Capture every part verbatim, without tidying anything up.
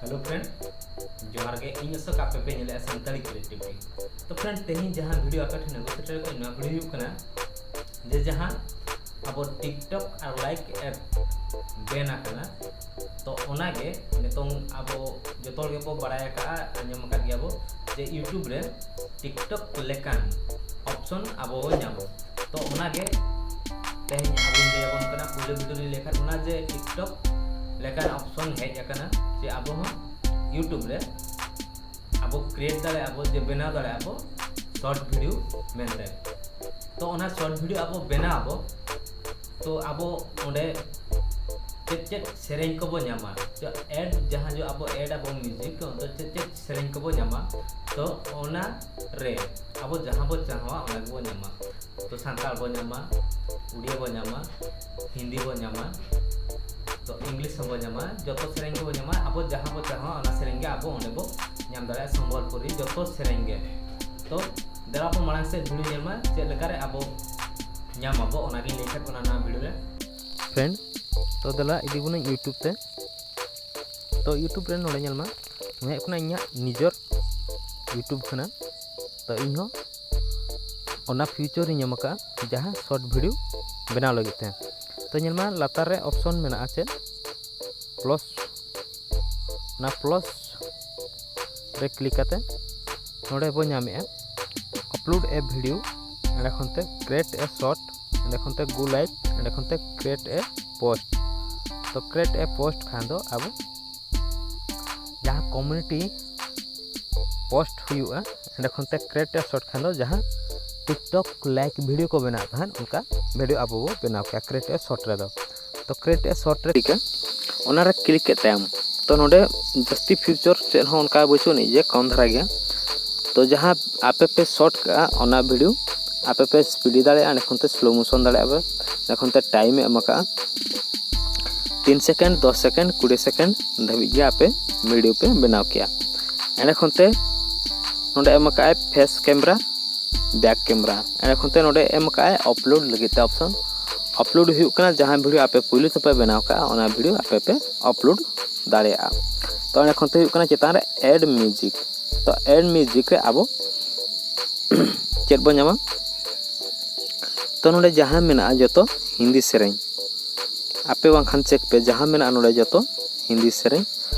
Hello friend, ᱡᱚᱦᱟᱨ ᱜᱮ᱾ ᱤᱧ ᱟᱥᱚᱠ, ᱟᱯᱮ ᱯᱮ ᱧᱮᱞᱮᱫᱼᱟ ᱥᱟᱱᱛᱟᱲᱤ ᱠᱨᱤᱭᱮᱴᱤᱵᱷᱤᱴᱤ᱾ ᱛᱚ friend, ᱛᱮᱦᱮᱧ ᱡᱟᱦᱟᱸ ᱵᱷᱤᱰᱤᱭᱳ ᱟᱯᱮ ᱴᱷᱮᱱ ᱟᱹᱜᱩ ᱥᱮᱴᱮᱨ ᱟᱠᱟᱫ, ᱱᱚᱣᱟ ᱵᱷᱤᱰᱤᱭᱳ ᱦᱩᱭᱩᱜ ᱠᱟᱱᱟ ᱡᱮ ᱡᱟᱦᱟᱸ ᱟᱵᱚ ᱴᱤᱠᱴᱚᱠ ᱟᱨ ᱞᱟᱭᱤᱠ ᱮᱯ ᱵᱮᱱ ᱟᱠᱟᱱᱟ᱾ ᱛᱚ ᱚᱱᱟᱜᱮ ᱱᱤᱛᱚᱝ ᱟᱵᱚ ᱡᱚᱛᱚ ᱦᱚᱲ ᱜᱮᱵᱚ ᱵᱟᱲᱟᱭ ᱟᱠᱟᱫᱼᱟ, ᱟᱸᱡᱚᱢ ᱟᱠᱟᱫ ᱜᱮᱭᱟᱵᱚ ᱡᱮ ᱤᱭᱩᱴᱩᱵᱽ ᱨᱮ ᱴᱤᱠᱴᱚᱠ ᱞᱮᱠᱟᱱ ᱚᱯᱥᱚᱱ ᱟᱵᱚ ᱵᱚ ᱧᱟᱢᱟ᱾ ᱛᱚ ᱚᱱᱟᱜᱮ ᱛᱮᱦᱮᱧ ᱟᱵᱚᱧ ᱞᱟᱹᱭ ᱟᱵᱚᱱ ᱠᱟᱱᱟ᱾ ᱯᱩᱭᱞᱩ ᱵᱷᱤᱰᱤᱭᱳ ᱨᱮᱧ ᱞᱟᱹᱭ ᱠᱷᱟᱱ, ᱚᱱᱟ ᱡᱮ ᱴᱤᱠᱴᱚᱠ ᱞᱮᱠᱟᱱ ᱚᱯᱥᱚᱱ ᱦᱮᱡ ᱟᱠᱟᱱᱟ, ᱡᱮ ᱟᱵᱚ ᱦᱚᱸ ᱤᱭᱩᱴᱩᱵᱽ ᱨᱮ ᱟᱵᱚ ᱠᱨᱤᱭᱮᱴ ᱫᱟᱲᱮᱭᱟᱜᱼᱟ ᱵᱚ, ᱡᱮ ᱵᱮᱱᱟᱣ ᱫᱟᱲᱮᱭᱟᱜᱼᱟ ᱵᱚ ᱥᱚᱨᱴ ᱵᱷᱤᱰᱤᱭᱳ ᱢᱮᱱᱛᱮ᱾ ᱛᱚ ᱚᱱᱟ ᱥᱚᱨᱴ ᱵᱷᱤᱰᱤᱭᱳ ᱟᱵᱚ ᱵᱮᱱᱟᱣ ᱟᱵᱚ, ᱛᱚ ᱟᱵᱚ ᱚᱸᱰᱮ ᱪᱮᱫ ᱪᱮᱫ ᱥᱮᱨᱮᱧ ᱠᱚᱵᱚ ᱧᱟᱢᱟ, ᱡᱚ ᱮᱰ, ᱡᱟᱦᱟᱸ ᱡᱚ ᱟᱵᱚ ᱮᱰ ᱟᱵᱚ ᱢᱤᱣᱡᱤᱠ, ᱛᱚ ᱪᱮᱫ ᱪᱮᱫ ᱥᱮᱨᱮᱧ ᱠᱚᱵᱚ ᱧᱟᱢᱟ, ᱛᱚ ᱚᱱᱟ ᱨᱮ ᱟᱵᱚ ᱡᱟᱦᱟᱸ ᱵᱚ ᱪᱟᱦᱟᱣᱟ ᱚᱱᱟ ᱜᱮᱵᱚ ᱧᱟᱢᱟ᱾ ᱛᱚ ᱥᱟᱱᱛᱟᱲ ᱵᱚ ᱧᱟᱢᱟ, ᱩᱲᱤᱭᱟ ᱵᱚ ᱧᱟᱢᱟ, ᱦᱤᱱᱫᱤ ᱵᱚ ᱧᱟᱢᱟ, ᱛᱚ ᱤᱝᱞᱤᱥ ᱦᱚᱸᱵᱚ ᱧᱟᱢᱟ, ᱡᱚᱛᱚ ᱥᱮᱨᱮᱧ ᱜᱮᱵᱚ ᱧᱟᱢᱟ᱾ ᱟᱵᱚ ᱡᱟᱦᱟᱸ ᱵᱚ ᱪᱟᱦᱟᱣᱟ ᱚᱱᱟ ᱥᱮᱨᱮᱧ ᱜᱮ ᱟᱵᱚ ᱚᱸᱰᱮ ᱵᱚ ᱧᱟᱢ ᱫᱟᱲᱮᱭᱟᱜᱼᱟ, ᱥᱚᱢᱵᱚᱞᱯᱩᱨᱤ ᱡᱚᱛᱚ ᱥᱮᱨᱮᱧ ᱜᱮ᱾ ᱛᱚ ᱫᱮᱞᱟ ᱵᱚ ᱢᱟᱲᱟᱝ ᱥᱮᱫ ᱵᱷᱤᱰᱤᱭᱳ ᱧᱮᱞ ᱢᱟ, ᱪᱮᱫ ᱞᱮᱠᱟᱨᱮ ᱟᱵᱚ ᱧᱟᱢ ᱟᱵᱚ ᱚᱱᱟᱜᱤᱧ ᱞᱟᱹᱭ ᱠᱷᱟᱡ ᱚᱱᱟ ᱱᱚᱣᱟ ᱵᱷᱤᱰᱤᱭᱳ ᱨᱮ᱾ ᱯᱷᱨᱮᱱᱰ, ᱛᱚ ᱫᱮᱞᱟ ᱤᱫᱤ ᱵᱚᱱᱟᱹᱧ ᱤᱭᱩᱴᱩᱵᱽ ᱛᱮ᱾ ᱛᱚ ᱤᱭᱩᱴᱩᱵᱽ ᱨᱮ ᱱᱚᱰᱮ ᱧᱮᱞ ᱢᱟ, ᱱᱚᱣᱟ ᱦᱩᱭᱩᱜ ᱠᱟᱱᱟ ᱤᱧᱟᱹᱜ ᱱᱤᱡᱚᱨ ᱤᱭᱩᱴᱩᱵᱽ ᱠᱟᱱᱟ᱾ ᱛᱚ ᱤᱧ ᱦᱚᱸ ᱚᱱᱟ ᱯᱷᱤᱭᱩᱪᱟᱨ ᱤᱧ ᱮᱢ ᱟᱠᱟᱫᱼᱟ ᱡᱟᱦᱟᱸ ᱥᱚᱨᱴ ᱵᱷᱤᱰᱤᱭᱳ ᱵᱮᱱᱟᱣ ᱞᱟᱹᱜᱤᱫ ᱛᱮ᱾ ᱛᱚ ᱧᱮᱞ ᱢᱟ, ᱞᱟᱛᱟᱨ ᱨᱮ ᱚᱯᱥᱚᱱ ᱢᱮᱱᱟᱜᱼᱟ ᱪᱮᱫ, ᱯᱞᱟᱥ, ᱚᱱᱟ ᱯᱞᱟᱥ ᱨᱮ ᱠᱞᱤᱠ ᱠᱟᱛᱮ ᱱᱚᱰᱮ ᱵᱚ ᱧᱟᱢᱮᱜᱼᱟ ᱟᱯᱞᱳᱰ ᱮ ᱵᱷᱤᱰᱤᱭᱳ, ᱮᱸᱰᱮ ᱠᱷᱚᱱ ᱛᱮ ᱠᱨᱤᱭᱮᱴ ᱮ ᱥᱚᱨᱴ, ᱮᱸᱰᱮ ᱠᱷᱚᱱ ᱛᱮ ᱜᱳ ᱞᱟᱭᱤᱵᱷ, ᱮᱸᱰᱮ ᱠᱷᱚᱱ ᱛᱮ ᱠᱨᱤᱭᱮᱴ ᱮ ᱯᱳᱥᱴ᱾ ᱛᱚ ᱠᱨᱤᱭᱮᱴ ᱮ ᱯᱳᱥᱴ ᱠᱷᱟᱱ ᱫᱚ ᱟᱵᱚ ᱡᱟᱦᱟᱸ ᱠᱚᱢᱤᱭᱩᱱᱤᱴᱤ ᱯᱳᱥᱴ ᱦᱩᱭᱩᱜᱼᱟ, ᱮᱸᱰᱮ ᱠᱷᱚᱱ ᱛᱮ ᱠᱨᱤᱭᱮᱴ ᱮ ᱥᱚᱨᱴ ᱠᱷᱟᱱ ᱫᱚ ᱡᱟᱦᱟᱸ ᱴᱤᱠᱴᱚᱠ ᱞᱟᱭᱤᱠ ᱵᱷᱤᱰᱤᱭᱳ ᱠᱚ ᱵᱮᱱᱟᱣ ᱛᱟᱦᱮᱸᱫ, ᱚᱱᱠᱟ ᱵᱷᱤᱰᱤᱭᱳ ᱟᱵᱚ ᱵᱚ ᱵᱮᱱᱟᱣ ᱠᱮᱭᱟ ᱠᱨᱤᱭᱮᱴ ᱮ ᱥᱚᱨᱴ ᱨᱮᱫᱚ᱾ ᱛᱚ ᱠᱨᱤᱭᱮᱴ ᱮ ᱥᱚᱨᱴ ᱨᱮ ᱠᱞᱤᱠᱟ, ᱚᱱᱟ ᱨᱮ ᱠᱞᱤᱠ ᱠᱮᱫ ᱛᱟᱭᱚᱢ, ᱛᱚ ᱱᱚᱰᱮ ᱡᱟᱹᱥᱛᱤ ᱯᱷᱤᱭᱩᱪᱟᱨ ᱪᱮᱫ ᱦᱚᱸ ᱚᱱᱠᱟ ᱵᱟᱹᱪᱩᱜ ᱟᱹᱱᱤᱡ, ᱡᱮ ᱠᱚᱢ ᱫᱷᱟᱨᱟ ᱜᱮᱭᱟ᱾ ᱛᱚ ᱡᱟᱦᱟᱸ ᱟᱯᱮ ᱯᱮ ᱥᱚᱨᱴ ᱠᱟᱜᱼᱟ ᱚᱱᱟ ᱵᱷᱤᱰᱤᱭᱳ ᱟᱯᱮ ᱯᱮ ᱥᱯᱤᱰ ᱫᱟᱲᱮᱭᱟᱜᱼᱟ, ᱮᱸᱰᱮ ᱠᱷᱚᱱ ᱛᱮ ᱥᱞᱳ ᱢᱳᱥᱚᱱ ᱫᱟᱲᱮᱭᱟᱜᱼᱟ ᱯᱮ, ᱮᱸᱰᱮ ᱠᱷᱚᱱ ᱛᱮ ᱴᱟᱭᱤᱢ ᱮ ᱮᱢ ᱟᱠᱟᱫᱼᱟ ᱛᱤᱱ ᱥᱮᱠᱮᱱᱰ, ᱫᱚᱥ ᱥᱮᱠᱮᱱᱰ, ᱠᱩᱲᱤ ᱥᱮᱠᱮᱱᱰ ᱫᱷᱟᱹᱵᱤᱡ ᱜᱮ ᱟᱯᱮ ᱵᱷᱤᱰᱤᱭᱳ ᱯᱮ ᱵᱮᱱᱟᱣ ᱠᱮᱭᱟ᱾ ᱮᱸᱰᱮ ᱠᱷᱚᱱ ᱛᱮ ᱱᱚᱰᱮ ᱮᱢ ᱟᱠᱟᱫᱼᱟᱭ ᱯᱷᱮᱥ ᱠᱮᱢᱮᱨᱟ, ᱵᱮᱠ ᱠᱮᱢᱮᱨᱟ᱾ ᱮᱸᱰᱮ ᱠᱷᱚᱱ ᱛᱮ ᱱᱚᱰᱮ ᱮᱢ ᱟᱠᱟᱫᱼᱟᱭ ᱟᱯᱞᱳᱰ ᱞᱟᱹᱜᱤᱫ ᱛᱮ ᱚᱯᱥᱚᱱ, ᱟᱯᱞᱳᱰ ᱦᱩᱭᱩᱜ ᱠᱟᱱᱟ, ᱡᱟᱦᱟᱸ ᱵᱷᱤᱰᱤᱭᱳ ᱟᱯᱮ ᱯᱳᱭᱞᱳ ᱛᱮᱯᱮ ᱵᱮᱱᱟᱣ ᱠᱟᱜᱼᱟ, ᱚᱱᱟ ᱵᱷᱤᱰᱤᱭᱳ ᱟᱯᱮ ᱯᱮ ᱟᱯᱞᱳᱰ ᱫᱟᱲᱮᱭᱟᱜᱼᱟ᱾ ᱛᱚ ᱚᱸᱰᱮ ᱠᱷᱚᱱ ᱛᱮ ᱦᱩᱭᱩᱜ ᱠᱟᱱᱟ ᱪᱮᱛᱟᱱ ᱨᱮ ᱮᱰ ᱢᱤᱣᱡᱤᱠ᱾ ᱛᱚ ᱮᱰ ᱢᱤᱣᱡᱤᱠ ᱨᱮ ᱟᱵᱚ ᱪᱮᱫ ᱵᱚᱱ ᱧᱟᱢᱟ? ᱛᱚ ᱱᱚᱰᱮ ᱡᱟᱦᱟᱸ ᱢᱮᱱᱟᱜᱼᱟ ᱡᱚᱛᱚ ᱦᱤᱱᱫᱤ ᱥᱮᱨᱮᱧ, ᱟᱯᱮ ᱵᱟᱝᱠᱷᱟᱱ ᱪᱮᱠ ᱯᱮ, ᱡᱟᱦᱟᱸ ᱢᱮᱱᱟᱜᱼᱟ ᱱᱚᱰᱮ ᱡᱚᱛᱚ ᱦᱤᱱᱫᱤ ᱥᱮᱨᱮᱧ᱾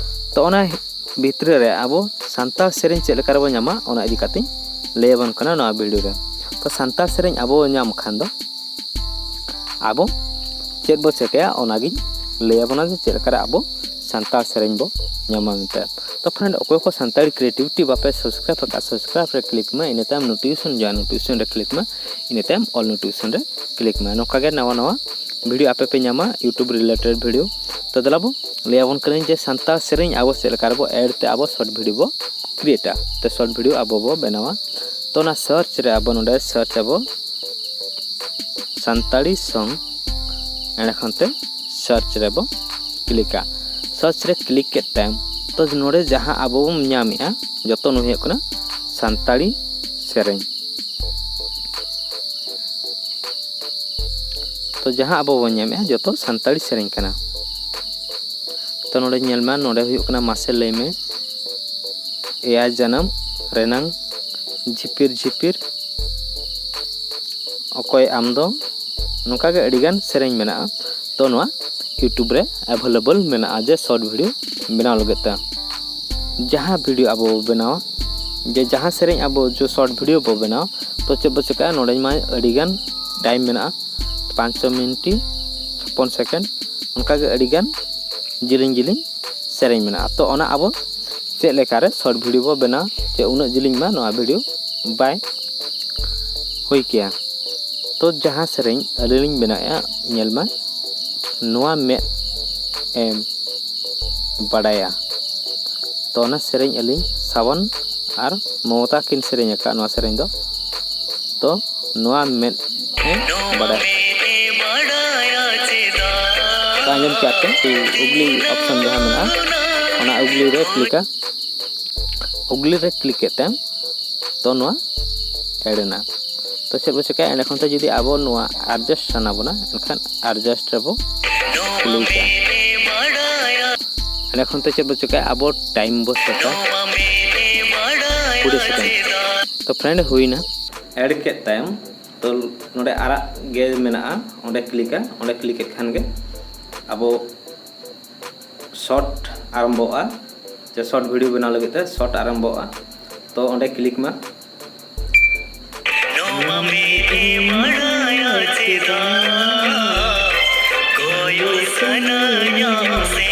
ᱛᱚ ᱚᱱᱟ ᱵᱷᱤᱛᱨᱤ ᱨᱮ ᱟᱵᱚ ᱥᱟᱱᱛᱟᱲ ᱥᱮᱨᱮᱧ ᱪᱮᱫ ᱞᱮᱠᱟ ᱨᱮᱵᱚᱱ ᱧᱟᱢᱟ, ᱚᱱᱟ ᱤᱫᱤ ᱠᱟᱛᱮᱧ ᱞᱟᱹᱭ ᱟᱵᱚᱱ ᱠᱟᱱᱟ ᱱᱚᱣᱟ ᱵᱷᱤᱰᱤᱭᱳ ᱨᱮ᱾ ᱛᱚ ᱥᱟᱱᱛᱟᱲ ᱥᱮᱨᱮᱧ ᱟᱵᱚ ᱧᱟᱢ ᱠᱷᱟᱱ ᱫᱚ ᱟᱵᱚ ᱪᱮᱫ ᱵᱚ ᱪᱮᱠᱟᱭᱟ, ᱚᱱᱟᱜᱤᱧ ᱞᱟᱹᱭ ᱟᱵᱚᱱᱟ ᱡᱮ ᱪᱮᱫ ᱞᱮᱠᱟᱨᱮ ᱟᱵᱚ ᱥᱟᱱᱛᱟᱲ ᱥᱮᱨᱮᱧ ᱵᱚ ᱧᱟᱢᱟ ᱢᱮᱱᱛᱮ᱾ ᱛᱚ ᱯᱷᱨᱮᱱᱰ, ᱚᱠᱚᱭ ᱠᱚ ᱥᱟᱱᱛᱟᱲᱤ ᱠᱨᱤᱭᱮᱴᱤᱵᱷᱤᱴᱤ ᱵᱟᱯᱮ ᱥᱟᱵᱥᱠᱨᱟᱭᱤᱵ ᱟᱠᱟᱫ, ᱥᱟᱵᱥᱠᱨᱟᱭᱤᱵ ᱨᱮ ᱠᱞᱤᱠ ᱢᱮ, ᱤᱱᱟᱹ ᱛᱟᱭᱚᱢ ᱱᱳᱴᱤᱯᱷᱤᱠᱮᱥᱚᱱ ᱡᱚᱭᱮᱱ ᱱᱳᱴᱤᱯᱷᱤᱠᱮᱥᱚᱱ ᱨᱮ ᱠᱞᱤᱠ ᱢᱮ, ᱤᱱᱟᱹ ᱛᱟᱭᱚᱢ ᱚᱞ ᱱᱳᱴᱤᱯᱷᱤᱠᱮᱥᱚᱱ ᱨᱮ ᱠᱞᱤᱠ ᱢᱮ᱾ ᱱᱚᱝᱠᱟ ᱜᱮ ᱱᱟᱣᱟ ᱱᱟᱣᱟ ᱵᱷᱤᱰᱤᱭᱳ ᱟᱯᱮ ᱯᱮ ᱧᱟᱢᱟ, YouTube ᱨᱤᱞᱮᱴᱮᱰ ᱵᱷᱤᱰᱤᱭᱳ᱾ ᱛᱚ ᱫᱮᱞᱟ ᱵᱚ ᱞᱟᱹᱭ ᱟᱵᱚᱱ ᱠᱟᱹᱱᱟᱹᱧ ᱡᱮ ᱥᱟᱱᱛᱟᱲ ᱥᱮᱨᱮᱧ ᱟᱵᱚ ᱪᱮᱫ ᱞᱮᱠᱟ ᱨᱮᱵᱚ ᱮᱰ ᱛᱮ ᱟᱵᱚ ᱥᱚᱨᱴ ᱵᱷᱤᱰᱤᱭᱳ ᱵᱚ ᱠᱨᱤᱭᱮᱴᱟ, ᱛᱮ ᱥᱚᱨᱴ ᱵᱷᱤᱰᱤᱭᱳ ᱟᱵᱚ ᱵᱚ ᱵᱮᱱᱟᱣᱟ᱾ ᱛᱚ ᱚᱱᱟ ᱥᱟᱨᱪ ᱨᱮ ᱟᱵᱚ ᱱᱚᱰᱮ ᱥᱟᱨᱪ ᱟᱵᱚ ᱥᱟᱱᱛᱟᱲᱤ ᱥᱚᱝ, ᱮᱸᱰᱮ ᱠᱷᱚᱱ ᱛᱮ ᱥᱟᱨᱪ ᱨᱮᱵᱚ ᱠᱞᱤᱠᱟ᱾ ᱥᱟᱨᱪ ᱨᱮ ᱠᱞᱤᱠ ᱠᱮᱫ ᱛᱟᱭᱚᱢ, ᱛᱚ ᱱᱚᱰᱮ ᱡᱟᱦᱟᱸ ᱟᱵᱚ ᱵᱚᱱ ᱧᱟᱢᱮᱜᱼᱟ, ᱡᱚᱛᱚ ᱱᱚᱣᱟ ᱦᱩᱭᱩᱜ ᱠᱟᱱᱟ ᱥᱟᱱᱛᱟᱲᱤ ᱥᱮᱨᱮᱧ᱾ ᱛᱚ ᱡᱟᱦᱟᱸ ᱟᱵᱚ ᱵᱚᱱ ᱧᱟᱢᱮᱜᱼᱟ, ᱡᱚᱛᱚ ᱥᱟᱱᱛᱟᱲᱤ ᱥᱮᱨᱮᱧ ᱠᱟᱱᱟ᱾ ᱛᱚ ᱱᱚᱰᱮ ᱧᱮᱞ ᱢᱮ, ᱱᱚᱰᱮ ᱦᱩᱭᱩᱜ ᱠᱟᱱᱟ ᱢᱟᱥᱮ ᱞᱟᱹᱭ ᱢᱮ, ᱮᱭᱟᱭ ᱡᱟᱱᱟᱢ ᱨᱮᱱᱟᱝ ᱡᱷᱤᱯᱤᱨ ᱡᱷᱤᱯᱤᱨ, ᱚᱠᱚᱭ ᱟᱢ ᱫᱚ, ᱱᱚᱝᱠᱟ ᱜᱮ ᱟᱹᱰᱤ ᱜᱟᱱ ᱥᱮᱨᱮᱧ ᱢᱮᱱᱟᱜᱼᱟ᱾ ᱛᱚ ᱱᱚᱣᱟ YouTube ᱨᱮ ᱮᱵᱷᱮᱞᱮᱵᱚᱞ ᱢᱮᱱᱟᱜᱼᱟ ᱡᱮ ᱥᱚᱨᱴ ᱵᱷᱤᱰᱤᱭᱳ ᱵᱮᱱᱟᱣ ᱞᱟᱹᱜᱤᱫ ᱛᱮ᱾ ᱡᱟᱦᱟᱸ ᱵᱷᱤᱰᱤᱭᱳ ᱟᱵᱚ ᱵᱚ ᱵᱮᱱᱟᱣᱟ, ᱡᱮ ᱡᱟᱦᱟᱸ ᱥᱮᱨᱮᱧ ᱟᱵᱚ ᱡᱚ ᱥᱚᱨᱴ ᱵᱷᱤᱰᱤᱭᱳ ᱵᱚ ᱵᱮᱱᱟᱣᱟ, ᱛᱚ ᱪᱮᱫ ᱵᱚ ᱪᱮᱠᱟᱭᱟ, ᱱᱚᱰᱮ ᱢᱟ ᱟᱹᱰᱤ ᱜᱟᱱ ᱴᱟᱭᱤᱢ ᱢᱮᱱᱟᱜᱼᱟ, ᱯᱟᱸᱪ ᱥᱚ ᱢᱤᱱᱤᱴ ᱪᱷᱚᱯᱯᱚᱱ ᱥᱮᱠᱮᱱᱰ, ᱚᱱᱠᱟ ᱜᱮ ᱟᱹᱰᱤ ᱜᱟᱱ ᱡᱤᱞᱤᱧ ᱡᱤᱞᱤᱧ ᱥᱮᱨᱮᱧ ᱢᱮᱱᱟᱜᱼᱟ᱾ ᱛᱚ ᱚᱱᱟ ᱟᱵᱚ ᱪᱮᱫ ᱞᱮᱠᱟᱨᱮ ᱥᱚᱨᱴ ᱵᱷᱤᱰᱤᱭᱳ ᱵᱚ ᱵᱮᱱᱟᱣᱟ, ᱡᱮ ᱩᱱᱟᱹᱜ ᱡᱤᱞᱤᱧ ᱢᱟ ᱱᱚᱣᱟ ᱵᱷᱤᱰᱤᱭᱳ ᱵᱟᱭ ᱦᱩᱭ ᱠᱮᱭᱟ᱾ ᱛᱚ ᱡᱟᱦᱟᱸ ᱥᱮᱨᱮᱧ ᱟᱹᱞᱤᱧ ᱞᱤᱧ ᱵᱮᱱᱟᱣᱮᱫᱼᱟ, ᱧᱮᱞ ᱢᱟ, ᱱᱚᱣᱟ ᱢᱮᱫ ᱮᱢ ᱵᱟᱰᱟᱭᱟ᱾ ᱛᱚ ᱚᱱᱟ ᱥᱮᱨᱮᱧ ᱟᱹᱞᱤᱧ ᱥᱟᱵᱚᱱ ᱟᱨ ᱢᱚᱢᱚᱛᱟ ᱠᱤᱱ ᱥᱮᱨᱮᱧ ᱟᱠᱟᱫ ᱱᱚᱣᱟ ᱥᱮᱨᱮᱧ ᱫᱚ᱾ ᱛᱚ ᱱᱚᱣᱟ ᱢᱮᱫ ᱮ ᱵᱟᱰᱟᱭ᱾ ᱛᱚ ᱟᱸᱡᱚᱢ ᱠᱮᱜᱼᱟ ᱯᱮ, ᱩᱜᱽᱞᱤ ᱚᱯᱥᱚᱱ ᱡᱟᱦᱟᱸ ᱢᱮᱱᱟᱜᱼᱟ, ᱚᱱᱟ ᱩᱜᱽᱞᱤ ᱨᱮ ᱠᱞᱤᱠᱟ᱾ ᱩᱜᱽᱞᱤ ᱨᱮ ᱠᱞᱤᱠ ᱠᱮᱫ ᱛᱟᱭᱚᱢ ᱛᱚ ᱱᱚᱣᱟ ᱮᱰ ᱮᱱᱟ᱾ ᱛᱚ ᱪᱮᱫ ᱵᱚ ᱪᱮᱠᱟᱭᱟ, ᱮᱸᱰᱮ ᱠᱷᱚᱱ ᱛᱮ ᱡᱩᱫᱤ ᱟᱵᱚ ᱱᱚᱣᱟ adjust ᱥᱟᱱᱟ ᱵᱚᱱᱟ, ᱮᱱᱠᱷᱟᱱ adjust ᱨᱮᱵᱚ click ᱟ᱾ ᱮᱸᱰᱮ ᱠᱷᱚᱱ ᱛᱮ ᱪᱮᱫ ᱵᱚ ᱪᱮᱠᱟᱭᱟ, ᱟᱵᱚ time ᱵᱚ set ᱟ ᱠᱩᱲᱤ second᱾ ᱛᱚ friend, ᱦᱩᱭᱱᱟ᱾ Add ᱠᱮᱫ ᱛᱟᱭᱚᱢ, ᱛᱚ ᱱᱚᱰᱮ ᱟᱨᱟᱜ ᱜᱮ ᱢᱮᱱᱟᱜᱼᱟ, ᱚᱸᱰᱮ click ᱟ᱾ ᱚᱸᱰᱮ click ᱮᱫ ᱠᱷᱟᱱ ᱜᱮ ᱟᱵᱚ short ᱟᱨᱟᱢᱵᱷᱚᱜᱼᱟ, ᱥᱮ short video ᱵᱮᱱᱟᱣ ᱞᱟᱹᱜᱤᱫ ᱛᱮ short ᱟᱨᱟᱢᱵᱷᱚᱜᱼᱟ᱾ ᱛᱚ ᱚᱸᱰᱮ click ᱢᱟ᱾ ᱱᱚᱣᱟ ᱢᱮᱱᱮ ᱵᱟᱲᱟᱭᱟ ᱪᱮᱫᱟᱜ ᱠᱚᱭᱚᱜ ᱥᱟᱱᱟᱭᱟ ᱥᱮ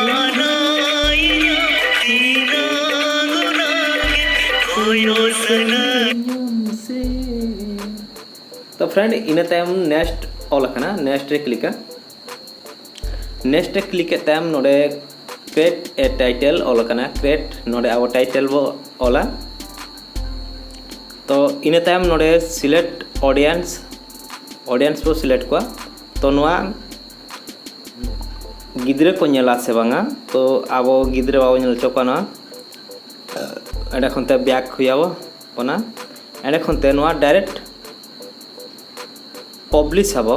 ᱢᱟᱱᱟᱭᱟ ᱛᱤᱱᱟᱹᱜ ᱚᱱᱟᱜᱮ ᱠᱚᱭᱚᱜ ᱥᱟᱱᱟᱭᱟ ᱥᱮ᱾ ᱛᱚ friend, ᱤᱱᱟᱹ ᱛᱟᱭᱚᱢ next ᱚᱞ ᱟᱠᱟᱱᱟ, next ᱨᱮ click ᱟ᱾ Next ᱨᱮ click ᱮᱫ ᱛᱟᱭᱚᱢ ᱱᱚᱰᱮ create a title ᱚᱞ ᱟᱠᱟᱱᱟ᱾ Create, ᱱᱚᱰᱮ ᱟᱵᱚ title ᱵᱚ ᱚᱞᱟ᱾ ᱛᱚ ᱤᱱᱟᱹ ᱛᱟᱭᱚᱢ ᱱᱚᱰᱮ select audience, audience ᱵᱚ select ᱠᱚᱣᱟ᱾ ᱛᱚ ᱱᱚᱣᱟ ᱜᱤᱫᱽᱨᱟᱹ ᱠᱚ ᱧᱮᱞᱟ ᱥᱮ ᱵᱟᱝᱟ? ᱛᱚ ᱟᱵᱚ ᱜᱤᱫᱽᱨᱟᱹ ᱵᱟᱵᱚ ᱧᱮᱞ ᱦᱚᱪᱚ ᱠᱚᱣᱟ ᱱᱚᱣᱟ᱾ ᱮᱸᱰᱮ ᱠᱷᱚᱱ ᱛᱮ back ᱦᱩᱭ ᱟᱵᱚᱱᱟ᱾ ᱮᱸᱰᱮ ᱠᱷᱚᱱ ᱛᱮ ᱱᱚᱣᱟ direct publish ᱟᱵᱚ᱾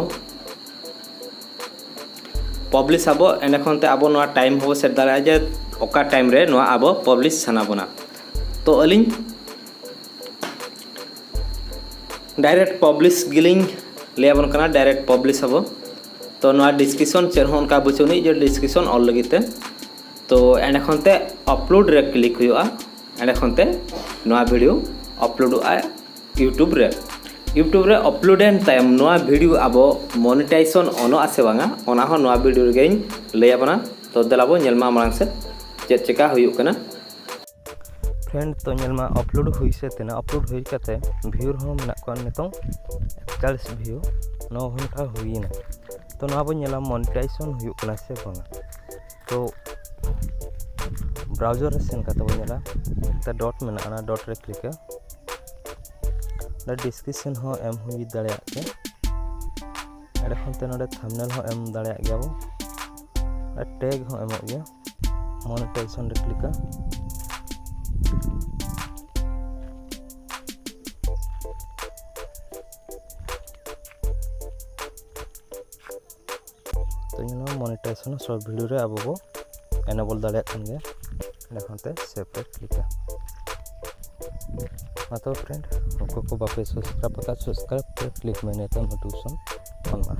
Publish ᱟᱵᱚ, ᱮᱸᱰᱮ ᱠᱷᱚᱱ ᱛᱮ ᱟᱵᱚ ᱱᱚᱣᱟ time ᱦᱚᱸᱵᱚ set ᱫᱟᱲᱮᱭᱟᱜᱼᱟ ᱡᱮ ᱚᱠᱟ time ᱨᱮ ᱱᱚᱣᱟ ᱟᱵᱚ publish ᱥᱟᱱᱟ ᱵᱚᱱᱟ᱾ ᱛᱚ ᱟᱹᱞᱤᱧ direct publish ᱜᱮᱞᱤᱧ ᱞᱟᱹᱭ ᱟᱵᱚᱱ ᱠᱟᱱᱟ, direct publish ᱟᱵᱚ᱾ ᱛᱚ ᱱᱚᱣᱟ description ᱪᱮᱫ ᱦᱚᱸ ᱚᱱᱠᱟ ᱵᱟᱹᱪᱩᱜ ᱟᱹᱱᱤᱡ ᱡᱮ description ᱚᱞ ᱞᱟᱹᱜᱤᱫ ᱛᱮ᱾ ᱛᱚ ᱮᱸᱰᱮ ᱠᱷᱚᱱ ᱛᱮ upload ᱨᱮ click ᱦᱩᱭᱩᱜᱼᱟ᱾ ᱮᱸᱰᱮ ᱠᱷᱚᱱ ᱛᱮ ᱱᱚᱣᱟ video uploadᱚᱜᱼᱟ YouTube ᱨᱮ᱾ YouTube ᱨᱮ upload ᱮᱱ ᱛᱟᱭᱚᱢ ᱱᱚᱣᱟ video ᱟᱵᱚ monetization ᱚᱱᱚᱜᱼᱟ ᱥᱮ ᱵᱟᱝᱟ, ᱚᱱᱟ ᱦᱚᱸ ᱱᱚᱣᱟ video ᱨᱮᱜᱮᱧ ᱞᱟᱹᱭ ᱟᱵᱚᱱᱟ᱾ ᱛᱚ ᱫᱮᱞᱟ ᱵᱚ ᱧᱮᱞ ᱢᱟ ᱢᱟᱲᱟᱝ ᱥᱮᱫ ᱪᱮᱫ ᱪᱮᱠᱟ ᱦᱩᱭᱩᱜ ᱠᱟᱱᱟ᱾ Friend, ᱛᱚ ᱧᱮᱞ ᱢᱟ, upload ᱦᱩᱭ ᱥᱟᱹᱛ ᱮᱱᱟ᱾ Upload ᱦᱩᱭ ᱠᱟᱛᱮ viewer ᱦᱚᱸ ᱢᱮᱱᱟᱜ ᱠᱚᱣᱟ ᱱᱤᱛᱚᱝ ᱮᱠᱛᱟᱞᱤᱥ view, ᱱᱚᱣᱟ ᱦᱚᱸ ᱢᱤᱫᱴᱟᱝ ᱦᱩᱭᱮᱱᱟ᱾ ᱛᱚ ᱱᱚᱣᱟ ᱵᱚᱱ ᱧᱮᱞᱟ monetization ᱦᱩᱭᱩᱜ ᱠᱟᱱᱟ ᱥᱮ ᱵᱟᱝᱟ᱾ ᱛᱚ browser ᱨᱮ ᱥᱮᱱ ᱠᱟᱛᱮ ᱵᱚᱱ ᱧᱮᱞᱟ, ᱛᱚ dot ᱢᱮᱱᱟᱜᱼᱟ, ᱚᱱᱟ dot ᱨᱮ click ᱟ᱾ ᱚᱸᱰᱮ description ᱦᱚᱸ ᱮᱢ ᱦᱩᱭ ᱫᱟᱲᱮᱭᱟᱜ ᱜᱮᱭᱟ᱾ ᱮᱸᱰᱮ ᱠᱷᱚᱱ ᱛᱮ ᱱᱚᱰᱮ thumbnail ᱦᱚᱸ ᱮᱢ ᱫᱟᱲᱮᱭᱟᱜ ᱜᱮᱭᱟ ᱵᱚ᱾ ᱟᱨ tag ᱦᱚᱸ ᱮᱢᱚᱜ ᱜᱮᱭᱟ᱾ Monetization ᱨᱮ click ᱟ᱾ ᱧᱮᱞᱚᱜᱼᱟ, ᱢᱚᱱᱤᱴᱟᱭᱡᱮᱥᱚᱱ ᱥᱚᱨᱴ ᱵᱷᱤᱰᱤᱭᱳ ᱨᱮ ᱟᱵᱚ ᱵᱚ ᱮᱱᱮᱵᱚᱞ ᱫᱟᱲᱮᱭᱟᱜ ᱠᱟᱱ ᱜᱮᱭᱟ᱾ ᱮᱸᱰᱮᱠᱷᱟᱱ ᱛᱮ ᱥᱮᱵᱷ ᱨᱮ ᱠᱞᱤᱠᱟ᱾ ᱢᱟ ᱛᱚᱵᱮ ᱯᱷᱨᱮᱱᱰ, ᱚᱠᱚᱭ ᱠᱚ ᱵᱟᱯᱮ ᱥᱟᱵᱥᱠᱨᱟᱭᱤᱵ ᱟᱠᱟᱫ, ᱥᱟᱵᱥᱠᱨᱟᱭᱤᱵ ᱯᱮ, ᱠᱞᱤᱠ ᱢᱮ ᱱᱤᱛᱚᱜ ᱱᱳᱴᱤᱯᱷᱤᱠᱮᱥᱚᱱ ᱚᱱ ᱢᱟ᱾